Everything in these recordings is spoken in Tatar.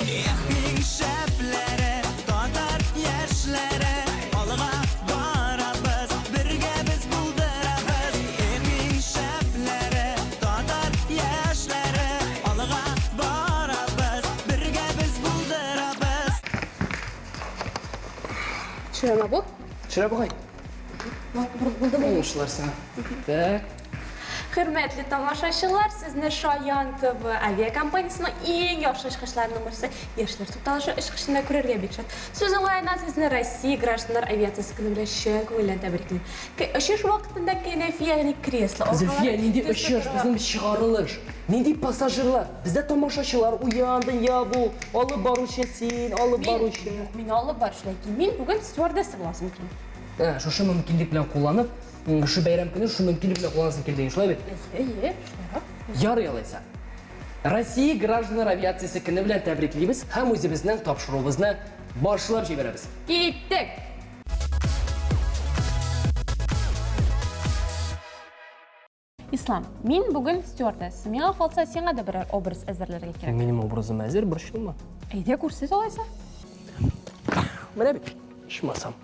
Эх, иң шәпләре, татар яшьләре, алга барабыз, бергә без булдырабыз. Эх, иң шәпләре, татар яшьләре, алга барабыз, бергә без булдырабыз. Төшерәме бу? Төшерә бугай. Булды бу. Уңышлар сиңа. Так. Хөрмәтле тамашачылар, сезне Шаян ТВ авиакомпаниясенең иң яхшы очкычларының берсе Яшьләр тукталышы очкычында күрергә бик шат. Сүз уңаеннан сезне Россия гражданнар авиациясе көне белән чын күңелдән тәбриклим. Очыш вакытында кәнәфи, ягъни кресло Зөлфия, нинди очыш, безнең чыгарылыш. Нинди пассажирлар? Бездә тамашачылар, уян, дөнья бу. Алып баручы син, алып баручы. Мин алып баручы, ләкин мин бүген стюардесса буласым килә. Ә, шушы мөмкинлек белән кулланып, шушы бәйрәм көне шушы мөмкинлек белән кулланасың килде, шулай бит? Әйе, шулайрак. Ярый алайса. Россия гражданнар авиациясе көне белән тәбриклибез һәм үзебезнең тапшыруыбызны башлап җибәрәбез. Киттек! Ислам, мин бүген стюардесса. Миңа калса, сиңа да берәр образ әзерләргә кирәк. Минем образым әзер, борчылма. Әйдә, күрсәт алайса. Менә бит, ичмасам.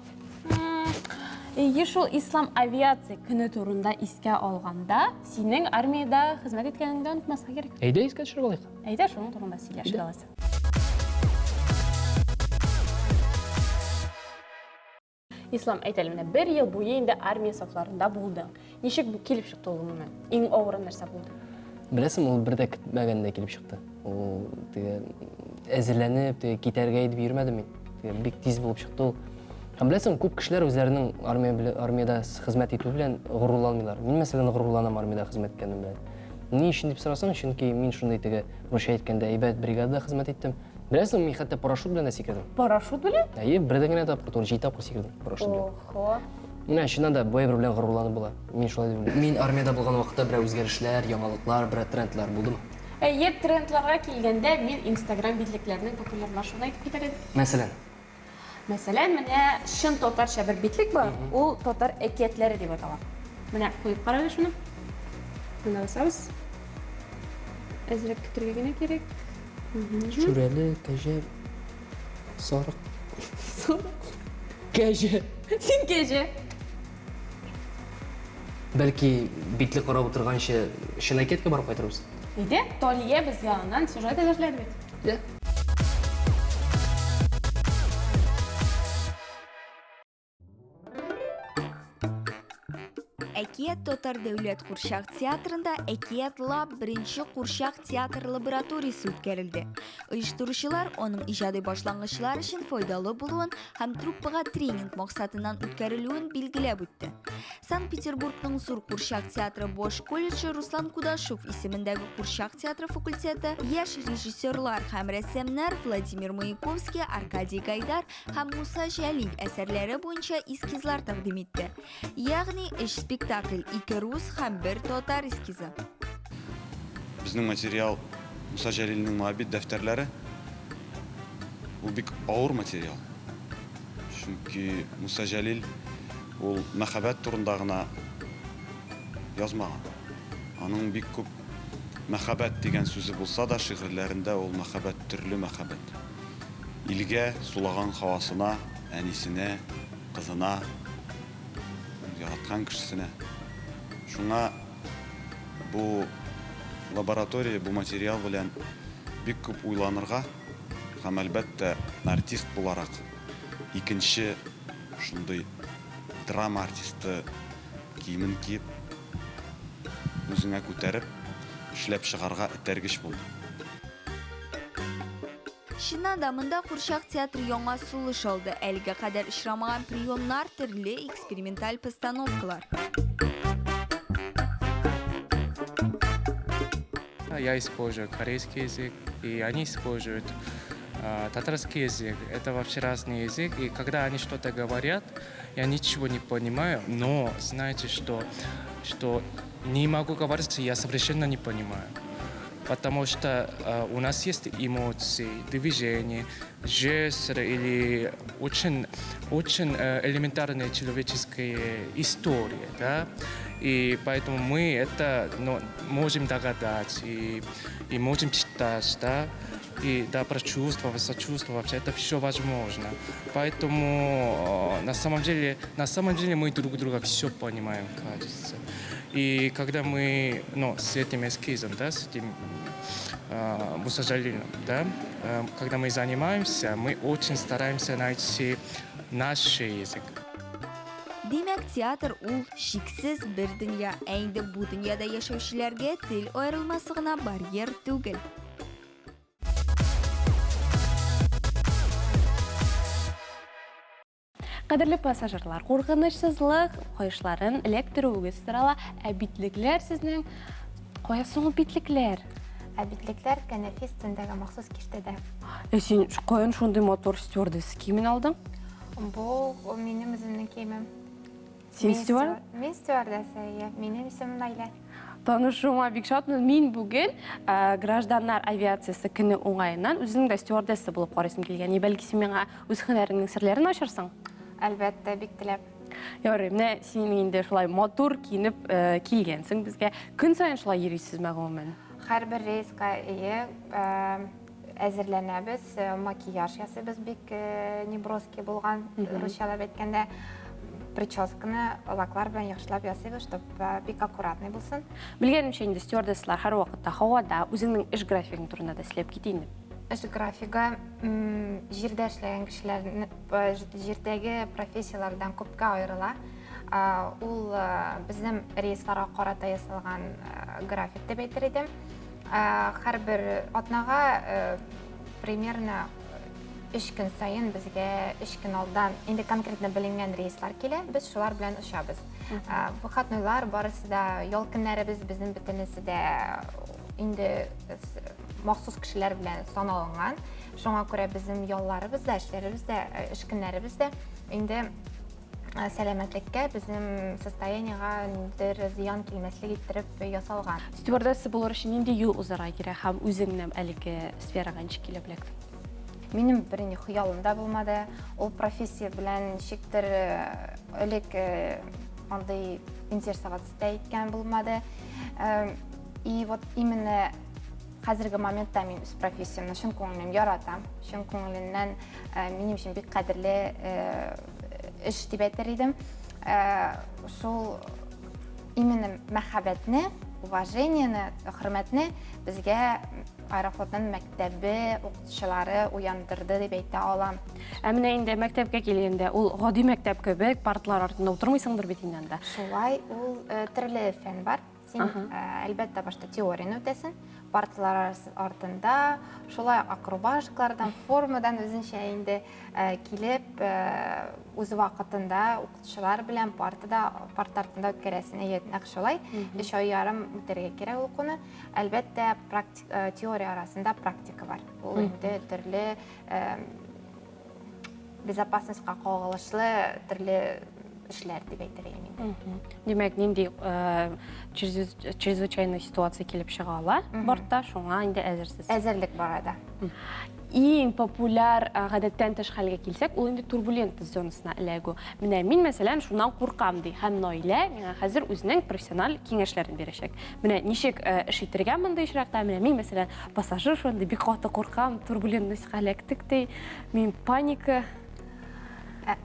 Әйе шул Ислам авиация көне турында искә алганда, синең армиядә хезмәт иткәнеңне дә онытмаска кирәк. Әйдә, искә төшереп алыйк. Әйдә, шуның турында сөйләшик алайса. Ислам, әйт әле, менә бер ел буе инде армия сафларында булдың. Ничек бу килеп чыкты ул гомумән? Иң авыры нәрсә булды? Беләсең, ул бер дә көтмәгәндә килеп чыкты. Ул теге әзерләнеп, теге китәргә дип йөрмәдем мин. Теге бик тиз булып чыкты ул. Һәм беләсең, күп кешеләр үзләренең армия белән армиядә хезмәт итү белән горурланмыйлар. Мин, мәсәлән, горурланам армиядә хезмәт иткәнем белән. Ни өчен дип сорасаң, чөнки мин шундый теге, русча әйткәндә, әйбәт бригадада хезмәт иттем. Беләсең, мин хәтта парашют белән дә сикердем. Парашют белән? Әйе, бер дә генә тапкыр түгел, җиде тапкыр сикердем парашют белән. Охо. Менә чыннан да бу әйбер белән горурланып була. Мин шулай дип уйлыйм. Мин армиядә булган вакытта берәр үзгәрешләр, яңалыклар, берәр трендлар булдымы? Әйе, трендларга килгәндә, мин Инстаграм битлекләренең популярлашуын әйтеп китәр идем. Мәсәлән? Мәсәлән, менә чын татарча бер битлек бар, ул татар әкиятләре дип атала. Менә куеп кара әле шуны. Менә басабыз. Әзрәк көтергә генә кирәк. Шүрәле, кәҗә, сарык. Сарык. Кәҗә. Син кәҗә. Бәлки, битлек карап утырганчы, чын әкияткә барып кайтырбыз? Әйдә, Талия безгә аннан сюжет әзерләде бит. Әйдә. Әкият татар дәүләт курчак театрында Әкият Лаб беренче курчак театр лабораториясе үткәрелде. Оештыручылар аның иҗади башлангычлар өчен файдалы булуын һәм труппага тренинг максатыннан үткәрелүен билгеләп үтте. Санкт-Петербургның Зур курчак театры Бош колледжы Руслан Кудашев исемендәге курчак театры факультеты, яшь режиссерлар һәм рәссамнар Владимир Маяковский, Аркадий Гайдар һәм Муса Җәлил әсәрләре буенча эскизлар тәкъдим итте. Ягъни өч спектакль, ике рус һәм бер татар эскизы. Безнең материал Муса Җәлилнең Моабит дәфтәрләре. Ул бик авыр материал. Чөнки Муса Җәлил ул мәхәббәт турында гына язмаган. Аның бик күп мәхәббәт дигән сүзе булса да, шигырьләрендә ул мәхәббәт төрле мәхәббәт. Илгә, сулаган һавасына, әнисенә, кызына, яраткан кешесенә. Шуңа бу лаборатория, бу материал белән бик күп уйланырга һәм, әлбәттә, артист буларак, икенче шундый драма артисты киемен киеп, үзеңә күтәреп, эшләп чыгарга этәргеч булды. Чыннан да, монда курчак театры яңа сулыш алды. Әлегә кадәр очрамаган приемнар, төрле эксперименталь постановкалар. Я использую корейский язык, и они используют татарский язык. Это вообще разный язык, и когда они что-то говорят, я ничего не понимаю, но знаете, что не могу говорить, я совершенно не понимаю. Потому что у нас есть эмоции, движения, жесты или очень, очень элементарные человеческие истории, да? И поэтому мы это, ну, можем догадать и можем читать, да? И да, прочувствовать, сочувствовать, это все возможно. Поэтому на самом деле мы друг друга все понимаем, кажется. И когда мы, ну, с этим эскизом, да, с этим Муса Джалилем, да, когда мы занимаемся, мы очень стараемся найти наш язык. Димәк, театр ул чиксез бер дөнья. Ә инде бу дөньяда яшәүчеләргә тел аерылмасы гына барьер түгел. Кадерле пассажирлар, куркынычсызлык каешларын эләктерүегез сорала. Ә битлекләр сезнең кая соң ул битлекләр? Ә битлекләр кәнәфи өстендәге махсус киштәдә. Ә син каян шундый матур стюардесса киемен алдың? Бу минем үземнең киемем. Син стюард? Мин стюардесса, әйе. Минем исемем Наилә. Танышуыма бик шатмын. Мин бүген э, гражданнар авиациясе көне уңаеннан үземнең дә стюардесса булып карыйсым килгән. Бәлки син миңа үз һөнәреңнең серләрен ачарсың? Әлбәттә, бик теләп. Ярый, менә син инде шулай матур киенеп э, килгәнсең безгә. Көн саен шулай йөрисезме гомумән? Һәрбер рейска ие э, әзерләнәбез, э, макияж ясыйбыз бик неброский булган, русчалап әйткәндә. Прическаны лаклар белән яхшылап ясыйбыз, чтобы бик аккуратный булсын. Белгәнемчә инде стюардессалар һәрвакытта һавада, үзеңнең эш графигың турында да сөйләп кит инде. Эш графигы җирдә эшләгән кешеләрне җирдәге профессияләрдән күпкә аерыла. Ул безнең рейсларга карата ясалган график дип әйтер идем. Һәрбер атнага примерно өч көн саен безгә өч көн алдан инде конкретно беленгән рейслар килә, без шулар белән очабыз. Выходнойлар барысы да, ял көннәребез безнең бөтенесе дә инде махсус кешеләр белән саналынган. Шуңа күрә безнең ялларыбыз да, эшләребез дә, э, эш көннәребез дә инде э, сәламәтлеккә, безнең состояниега ниндидер зыян килмәслек иттереп ясалган. Стюардесса булыр өчен нинди юл узарга кирәк һәм үзеңне әлеге сферага ничек килеп эләктең? Минем бернинди хыялым да булмады. Ул профессия белән ничектер э, элек андый интересоваться да иткән булмады. И вот именно хәзерге моментта мин үз профессиямне чын күңелемнән яратам. Чын күңеленнән э, минем өчен бик кадерле э, эш дип әйтер идем. Э, шул именно мәхәббәтне, уважениене, хөрмәтне безгә Аэрофлотның мәктәбе укытучылары уяндырды дип әйтә алам. Ә менә инде мәктәпкә килгәндә, ул гади мәктәп кебек парталар артында утырмыйсыңдыр бит инде анда. Шулай, ул төрле фән бар. Син, әлбәттә, башта теорияне үтәсең, парталар артында, шулай ак рубашкалардан, формадан үзенчә инде килеп, үз вакытында укытучылар белән партада, парта артында үткәрәсең. Әйе, нәкъ шулай. Өч ай ярым үтәргә кирәк укуны. Әлбәттә, практик, теория арасында практика бар. Ул инде төрле безопасностька кагылышлы төрле эшләр дип әйтер идем инде. Димәк, нинди э, чрезвычайный ситуация килеп чыга ала бортта, шуңа инде әзерсез. Әзерлек бара да. Иң популяр э, гадәттән тыш хәлгә килсәк, ул инде турбулентность зонасына эләгү. Менә мин, мәсәлән, шуннан куркам ди. Һәм Наилә миңа хәзер үзенең профессиональ киңәшләрен бирәчәк. Менә ничек э, эш итәргә мондый очракта? Менә мин, мәсәлән, пассажир шундый бик каты куркам, турбулентностька эләктек ди. Мин паника. Ә,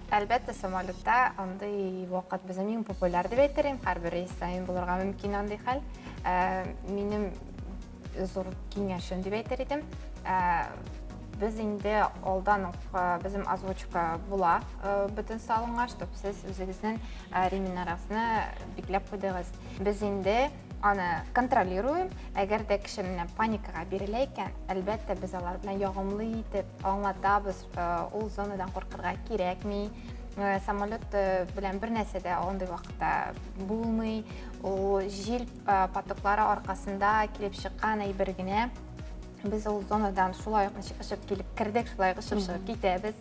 әлбәттә, самолетта андый вакыт безнең иң популяр дип әйтер идем. Һәрбер рейс саен булырга мөмкин андый хәл. Ә, минем зур киңәшем дип әйтер идем. Ә, без инде алдан ук безнең озвучка була бөтен салонга, чтобы сез үзегезнең ремень бикләп куйдыгыз. Без инде аны контролируем. Әгәр дә кеше менә паникага бирелә икән, әлбәттә, без алар белән ягымлы итеп аңлатабыз, ул зонадан куркырга кирәкми. Самолет белән бер нәрсә дә андый вакытта булмый. Ул җил потоклары аркасында килеп чыккан әйбер генә. Без ул зонадан шулай ук ничек очып килеп кердек, шулай ук очып чыгып китәбез.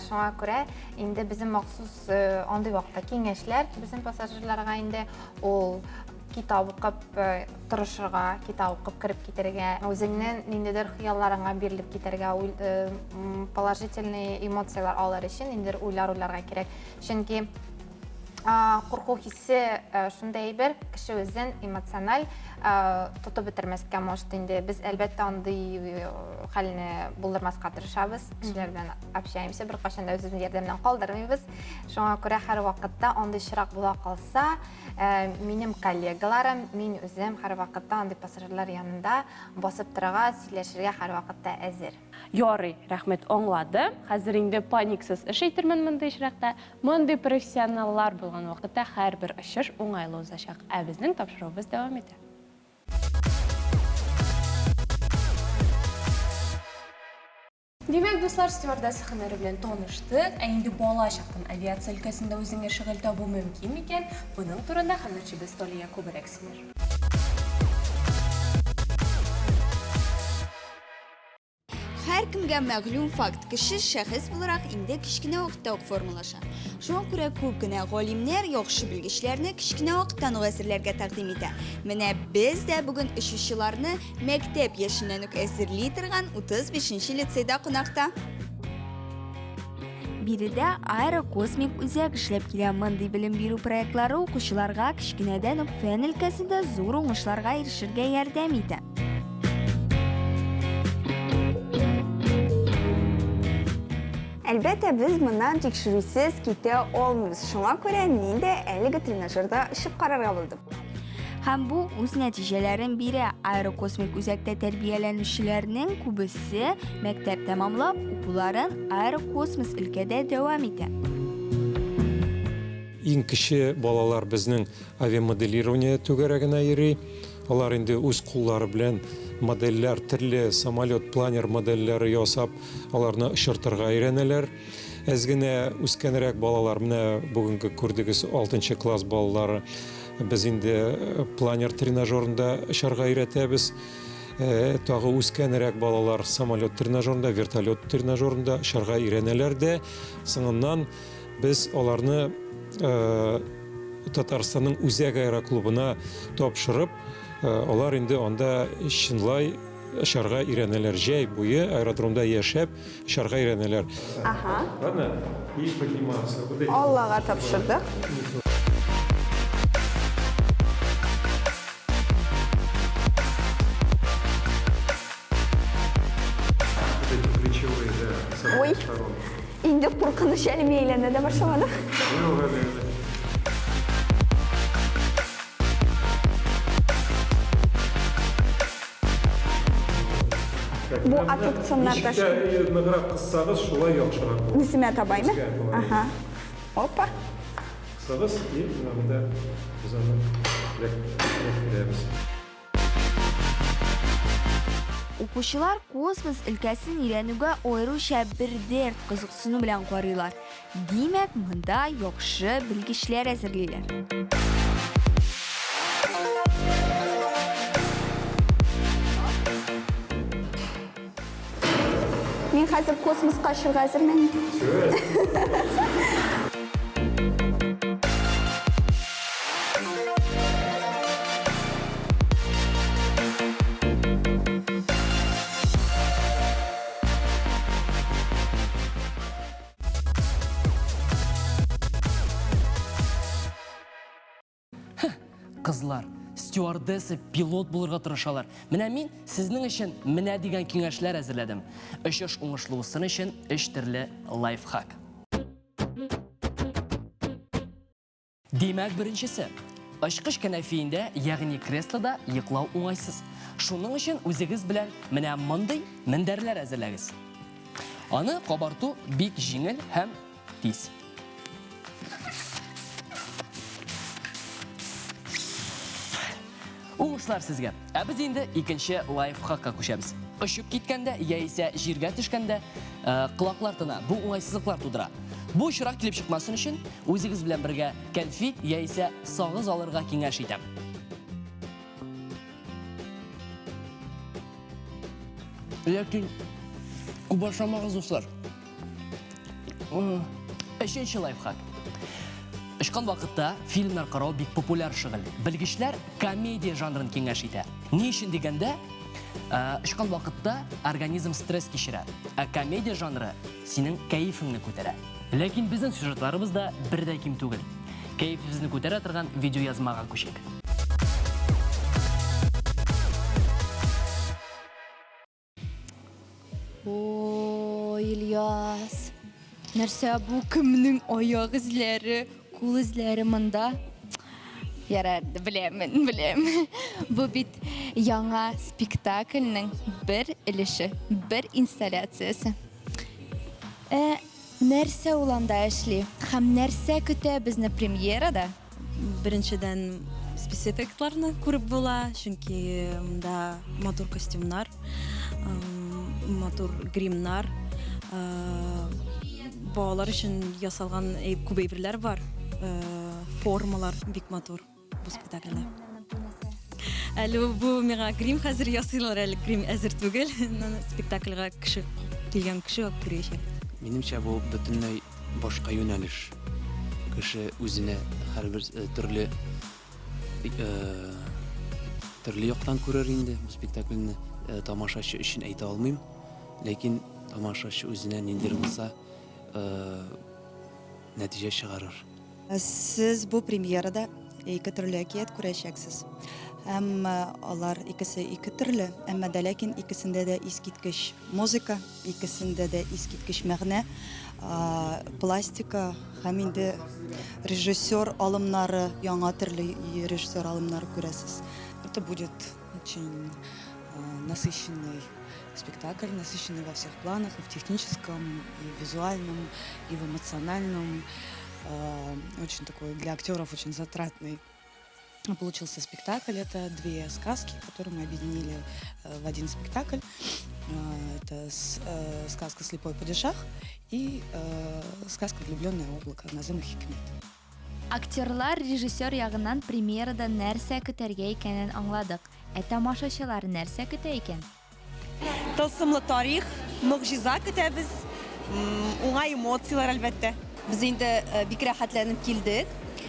Шуңа күрә инде безнең махсус андый вакытта киңәшләр безнең пассажирларга инде ул китап укып тырышырга, китап укып кереп китәргә, үзеңнең ниндидер хыялларыңа бирелеп китәргә, положительный эмоцияләр алыр өчен ниндидер уйлар уйларга кирәк. Чөнки курку хисе шундый әйбер, кеше үзен эмоциональ Тотып бетермәскә, может, инде. Без, әлбәттә, андый хәлне булдырмаска тырышабыз. Кешеләр белән общаемся, беркайчан да үзебезне ярдәмнән калдырмыйбыз. Шуңа күрә һәрвакытта андый очрак була калса, минем коллегаларым, мин үзем һәрвакытта андый пассажирлар янында басып торырга, сөйләшергә һәрвакытта әзер. Ярый, рәхмәт, аңладым. Хәзер инде паниксыз эш әйтермен мондый очракта. Мондый профессионаллар булган вакытта һәрбер очыш уңайлы узачак. Ә безнең тапшыруыбыз дәвам итә. Димәк, дуслар, стюардесса һөнәре белән таныштык. Ә инде бала чактан авиация өлкәсендә үзеңә шөгыль табу мөмкин микән? Моның турында хәбәрчебез Талия күбрәк сөйләр. Һәркемгә мәгълүм факт, кеше шәхес буларак инде кечкенә вакытта ук формалаша. Шуңа күрә күп кенә галимнәр яхшы белгечләрне кечкенә вакыттан ук әзерләргә тәкъдим итә. Менә без дә бүген очучыларны мәктәп яшеннән үк әзерли торган 35 нче лицейда кунакта. Биредә аэрокосмик үзәк эшләп килә. Мондый белем бирү проектлары укучыларга кечкенәдән үк фән өлкәсендә зур уңышларга ирешергә ярдәм итә. Әлбәттә, без моннан тикшерүсез китә алмыйбыз. Шуңа күрә мин дә әлеге тренажерда очып карарга булдым. Һәм бу үз нәтиҗәләрен бирә. Аэрокосмик үзәктә тәрбияләнүчеләрнең күбесе мәктәп тәмамлап, укуларын аэрокосмос өлкәдә дәвам итә. Иң кече балалар безнең авиамоделирование түгәрәгенә йөри. Алар инде үз куллары белән модельләр, төрле самолет, планер модельләре ясап, аларны очыртырга өйрәнәләр. Әз генә үскәнрәк балалар, менә бүгенге күрдегез, алтынчы класс балалары, без инде планер тренажерында очарга өйрәтәбез. Тагы үскәнрәк балалар самолет тренажерында, вертолет тренажерында очарга өйрәнәләр дә, соңыннан Без аларны Татарстанның үзәк аэроклубына тапшырып, алар инде анда чынлай очарга өйрәнәләр. Җәй буе аэродромда яшәп, очарга өйрәнәләр. Ага. Ладно, и подниматься. Вот эти. Аллага тапшырдык. Ой, инде куркыныч әле әйләнә дә башлады. Бу аттракционнарда Ничек ныграк кыссагыз, шулай яхшырак була. Үземә табаймы? Ага. Опа. Кыссагыз, и менә монда без аны эләктерәбез. Укучылар космос өлкәсен өйрәнүгә аеруча бер дәрт, кызыксыну белән карыйлар. Димәк, монда яхшы белгечләр әзерлиләр. Мин хәзер космоска очырга әзермен. Кызлар, стюардесса, пилот булырга тырышалар. Менә мин сезнең өчен менә дигән киңәшләр әзерләдем. Очыш уңышлы узсын өчен өч төрле лайфхак. Димәк, беренчесе. Очкыч кәнәфиендә, ягъни креслода йоклау уңайсыз. Шуның өчен үзегез белән менә мондый мендәрләр әзерләгез. Аны кабарту бик җиңел һәм тиз. Уңышлар сезгә! Ә без инде икенче лайфхакка күчәбез. Очып киткәндә яисә җиргә төшкәндә э, колаклар тына, бу уңайсызлыклар тудыра. Бу очрак килеп чыкмасын өчен үзегез белән бергә кәнфит яисә сагыз алырга киңәш итәм. Ләкин күп ашамагыз, дуслар. Өченче лайфхак. Очкан вакытта фильмнар карау бик популяр шөгыль. Белгечләр комедия жанрын киңәш итә. Ни өчен дигәндә, э, очкан вакытта организм стресс кичерә, ә комедия жанры синең кәефеңне күтәрә. Ләкин безнең сюжетларыбыз да бер дә ким түгел. Кәефебезне күтәрә торган видеоязмага күчик. Ой, Ильяс, нәрсә бу кемнең аяк эзләре, кул эзләре монда? Ярар, беләм, беләм. Бу бит яңа спектакльнең бер өлеше, бер инсталляциясе. Ә нәрсә ул анда эшли һәм нәрсә көтә безне премьерада? Беренчедән, спецэффектларны күреп була, чөнки монда матур костюмнар, матур гримнар, балалар өчен ясалган күп әйберләр бар, формалар бик матур бу спектакльдә. Әле бу миңа грим хәзер ясыйлар, әле грим әзер түгел. Спектакльгә кеше килгән кеше күрәчәк. Минемчә, бу бөтенләй башка юнәлеш. Кеше үзенә һәрбер э, төрле э, төрле яктан күрер инде бу спектакльне. Э, тамашачы өчен әйтә алмыйм, ләкин тамашачы үзенә ниндидер булса нәтиҗә чыгарыр. Сез бу премьерада ике төрле әкият күрәчәксез. Һәм алар икесе ике төрле, әмма дә ләкин икесендә дә искиткеч музыка, икесендә дә искиткеч мәгънә, пластика һәм инде режиссер алымнары, яңа төрле режиссер алымнары күрәсез. Это будет очень насыщенный спектакль, насыщенный во всех планах, и в техническом, и в визуальном, и в эмоциональном. Очень такой для актеров очень затратный получился спектакль. Это две сказки, которые мы объединили в один спектакль. Это сказка «Слепой падишах» и сказка «Влюбленное облако» Назыма Хикмет. Актерлар режиссер ягыннан премьерада нәрсә көтәргә икәнен аңладык. Ә тамашачылар нәрсә көтә икән? Тылсымлы тарих, могҗиза көтәбез, уңай эмоцияләр, әлбәттә. Без инде бик рәхәтләнеп килдек.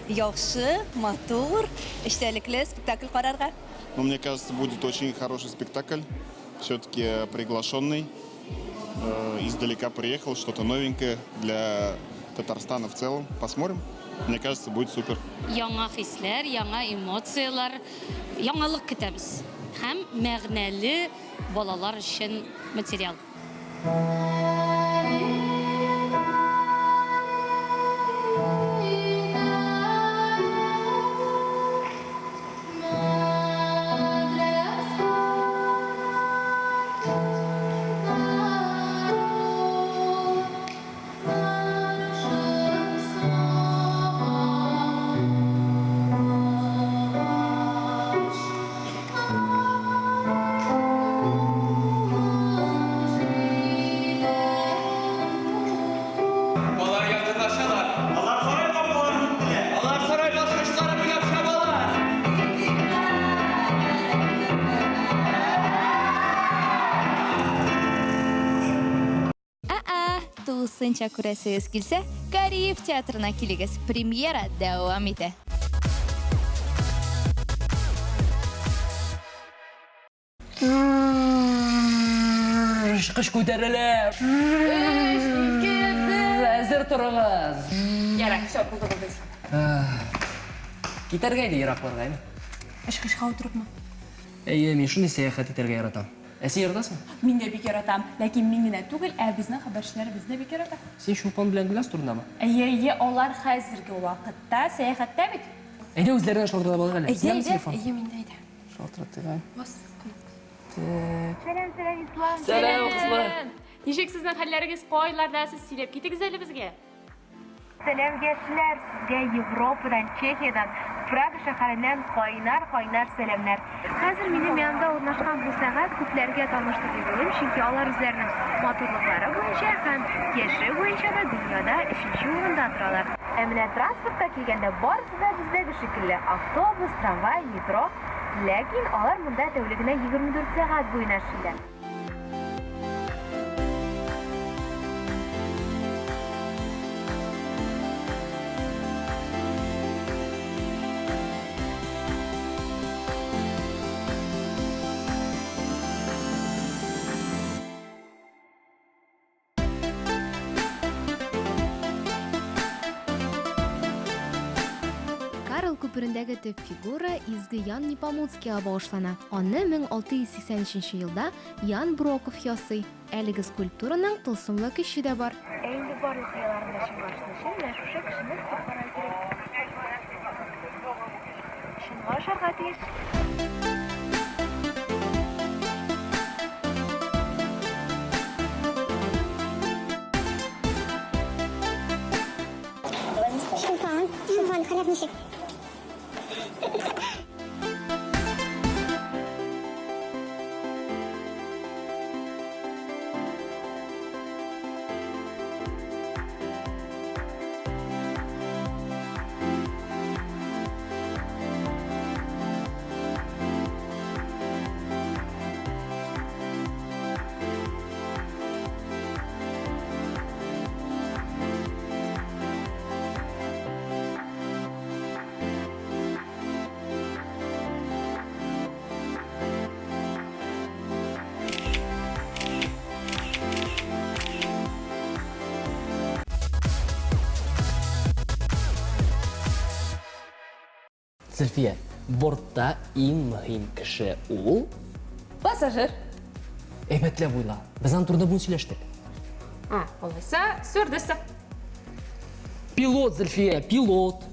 Яхшы, матур, эчтәлекле спектакль карарга. Ну, мне кажется, будет очень хороший спектакль. Все-таки приглашенный издалека приехал, что-то новенькое для Татарстана в целом. Посмотрим. Мне кажется, будет супер. Яңа хисләр, яңа эмоцияләр, яңалык көтәбез. Һәм мәгънәле балалар өчен материал. Алар якынлашалар. Алар сарай капкаларын үттеләр. Алар сарай баскычлары буйлап чабалар. Ә-ә, тулысынча күрәсегез килсә, Кариев театрына килегез, премьера дәвам итә. Очкыч күтәрелә. Өч, ике, бер. Әзер торыгыз. Ярар, все, булды, булды, Ислам. Китәргә иде еракларга, әйме? Очкычка утырыпмы? Әйе, мин шундый сәяхәт итәргә яратам. Ә син яратасыңмы? Мин дә бик яратам. Ләкин мин генә түгел, ә безнең хәбәрчеләребез дә бик ярата. Син Чулпан белән Гөлназ турындамы? Әйе, әйе, алар хәзерге вакытта сәяхәттә бит. Әйдә, үзләренә шалтыратып алыйк әле. Әйдә, Синдәме әйдә, телефон? әйе, миндә, әйдә. Шалтыратыйк, ә. Бас кнопкасын. Так. Сәлам, сәлам, Ислам. Сәлам, кызлар. Ничек сезнең хәлләрегез, кайларда сез? Сөйләп китегез әле безгә. Сәлам, яшьләр! Сезгә Европадан, Чехиядән, Прага шәһәреннән кайнар-кайнар сәламнәр! Хәзер минем янымда урнашкан бу сәгать күпләргә таныштыр дип уйлыйм, чөнки алар үзләренең матурлыклары буенча һәм яше буенча да дөньяда өченче урында торалар. Ә менә транспортка килгәндә, барысы да бездәге шикелле, автобус, трамвай, метро. Ләкин алар монда тәүлегенә 24 сәгать буена эшлиләр. Карл күпере. күперендәге төп фигура Изге Ян Непомуцкийга багышлана. Аны 1683 елда Ян Броков ясый. Әлеге скульптураның тылсымлы көче дә бар. Ә инде барлык хыялларын да чынга ашсын өчен менә шушы кешене көтеп карарга кирәк. Чынга ашарга тиеш. Шимпан, шимпан, хәлләр ничек? Зөлфия, бортта иң мөһим кеше ул? Пассажир. Әйбәтләп уйла. Без аның турында бүген сөйләштек. А, алайса, стюардесса. Пилот, Зөлфия, пилот.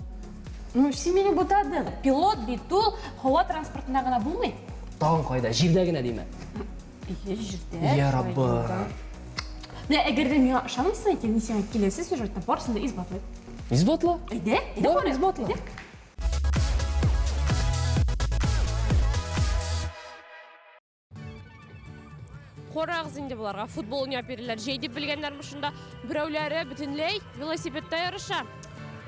Ну, син мине бутадың. Пилот бит ул һава транспортында гына булмый. Тагын кайда? Җирдә генә димә. Әйе, җирдә. Я Раббы. Менә әгәр дә миңа ышанмыйсың икән, мин сиңа киләсе сюжетта барысын да исбатлыйм. Исбатла. Әйдә, әйдә Бар, исбатла. Карагыз инде боларга, футбол уйнап йөриләр. Җәй дип белгәннәрме шунда? Берәүләре бөтенләй велосипедта ярыша.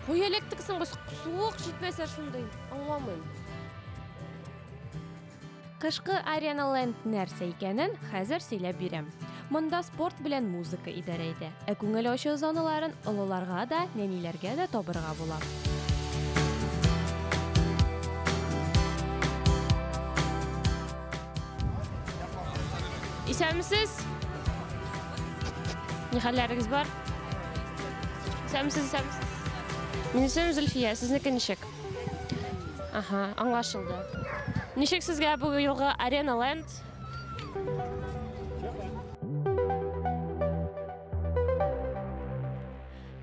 Кая эләктек соң без? Суык җитмәсә шундый. Аңламыйм. Кышкы Арена Ленд нәрсә икәнен хәзер сөйләп бирәм. Монда спорт белән музыка идарә итә. Ә күңел ачу зоналарын олыларга да, нәниләргә дә табырга була. Исәнмесез? Ни хәлләрегез бар? Исәнмесез, исәнмесез. Минем исемем Зөлфия, сезнеке ничек? Ага, аңлашылды. Ничек сезгә бу елгы Арена Ленд?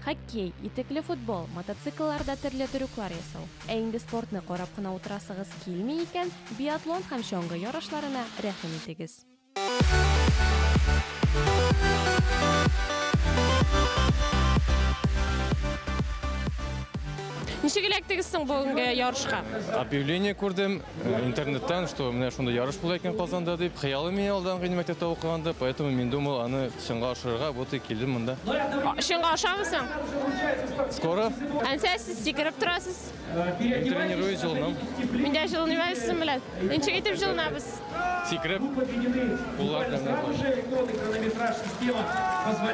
Хоккей, итекле футбол, мотоциклларда төрле трюклар ясау. Ә инде спортны карап кына утырасыгыз килми икән, биатлон һәм чаңгы ярышларына рәхим итегез. Ничек эләктегез соң бүгенге ярышка? Объявление күрдем э, интернеттан, что менә шундый ярыш була икән Казанда дип. Хыялым мин алдан гыйне мәктәптә укыганда, поэтому мин думал аны чынга ашырырга, вот и килдем монда. Чынга ашамы соң? Скоро. Әнсә сез сикереп торасыз. Мин тренируюсь, җылынам. Мин дә җылыным әле сезнең белән. Ничек итеп җылынабыз? Сикереп, куллар белән.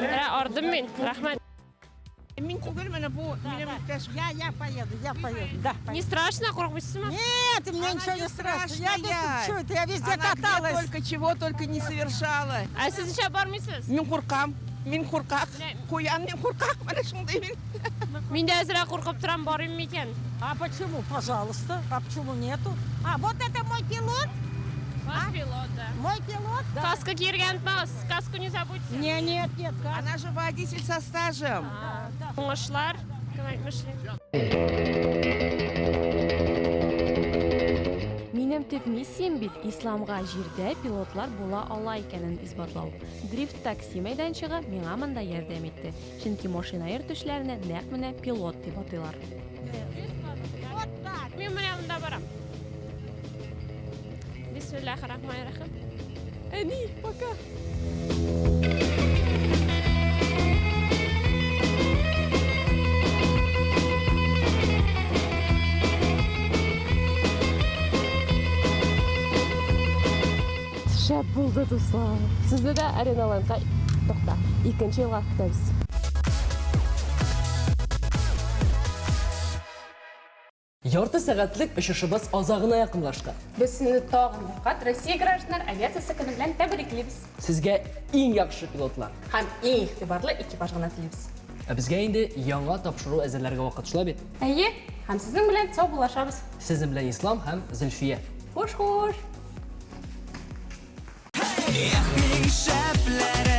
Менә ардым мин. Рәхмәт. Мин түгел менә бу минем иптәш. Я, я поеду, я поеду. Да. Не страшно, курыкмыйсызмы? Нет, мне ничего не страшно. Я без что это, я везде Она где каталась. только чего только не совершала. Ә сез ничә бармыйсыз? Мин куркам. Мин куркак. Куян мин куркак. Менә шундый мин. Мин дә әзрәк куркып торам, барыйм микән? А почему? Пожалуйста. А почему нету? А, вот это мой пилот? Ваш пилот, да. Мой пилот? Да. Каска кияргә онытмагыз, каску не забудьте. Не, нет, нет. Она же водитель со стажем. Уңышлар, кем әйтмешли. Минем төп миссиям бит исламга җирдә пилотлар була ала икәнен исбатлау. Дрифт-такси мәйданчыгы миңа монда ярдәм итте, чөнки машина йөртүчеләрне нәкъ менә пилот дип атыйлар. Мин менә монда барам. Бисмиллахир-рахманир-рахим. Әни, пока. Шәп булды, дуслар. Сезне дә Арена Лендка тукта. Икенче елга көтәбез. Ярты сәгатьлек очышыбыз азагына якынлашты. Без сезне тагын бер кат Россия гражданнар авиациясе көне белән тәбриклибез. Сезгә иң яхшы пилотлар. Һәм иң игътибарлы экипаж гына телибез. Ә безгә инде яңа тапшыру әзерләргә вакыт, шулай бит? Әйе, һәм сезнең белән саубуллашабыз. Сезнең белән Ислам һәм Зөлфия. Хуш-хуш! Эх, мин шәпләре!